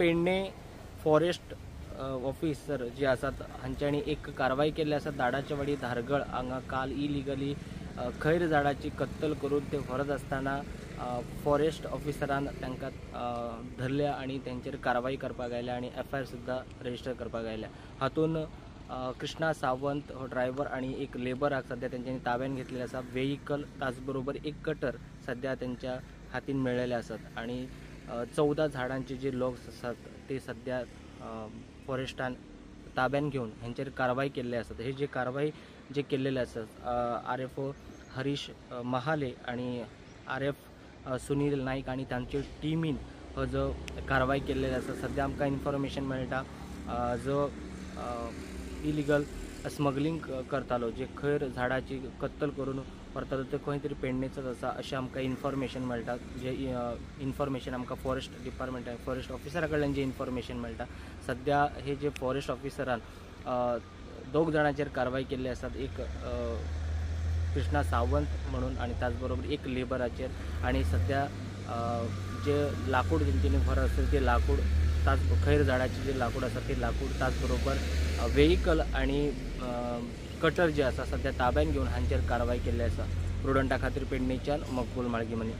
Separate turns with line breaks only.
Pedne forest officer जे आसात हांच्यांनी एक कारवाय केल्ली आसा. दाडाचेवाडी धारगळ हांगा काल इलिगली खैर झाडाची कत्तल करून ते व्हरत आसतना फॉरेस्ट ऑफिसरान तांकां धरल्या आनी तेंचेर कारवाय करपाक आयल्या आनी एफआयआर सुद्दां रजिस्टर करपाक आयल्या. हातून कृष्णा सावंत हो ड्रायव्हर आनी एक लेबराक सद्या तेंच्यांनी ताब्यान घेतलेले आसा. वेहिकल त्याचबरोबर एक कटर सद्या तेंच्या हातीन मेळ्ळेले आसात आनी 14 झाडांचे जे लॉग्स आसात ते सद्या फॉरेस्टान ताब्यान घेवन हेंचेर कारवाय केल्ले आसात. हे जे कारवाय जे केल्लेले आसात RFO Harish Mahale आणि RF Sunil Naik आणि तांचे टिमीन हो जो कारवाय केल्लेली आसा. सद्या आमकां इन्फॉर्मेशन मेळटा जो इलिगल स्मगलिंग करतालो, जे खैर झाडाची कत्तल करून व्हरतालो ते खंय तरी पेडणेचोच आसा अशें आमकां इन्फॉर्मेशन मेळटा. जे इन्फॉर्मेशन आमकां फॉरेस्ट डिपार्टमेंटा फॉरेस्ट ऑफिसरा कडल्यान जे इन्फॉर्मेशन मेळटा. सद्या हे जे फॉरेस्ट ऑफिसरान 2 जाणांचेर कारवाय केल्ली आसात, एक कृष्णा सावंत म्हणून आनी त्याचबरोबर एक लेबराचेर. आनी सद्या जे लाकूड तेंच्यांनी व्हर आसता ते लाकूड खैर झाडाचे जे लाकूड आसा ते लाकूड त्याचबरोबर वेहिकल आनी कटर जे आसा सद्या ताब्यान घेवन हांचेर कारवाय केल्ली आसा. प्रुडंटा खातीर पेडणेच्यान मकबूल माळगीमनी.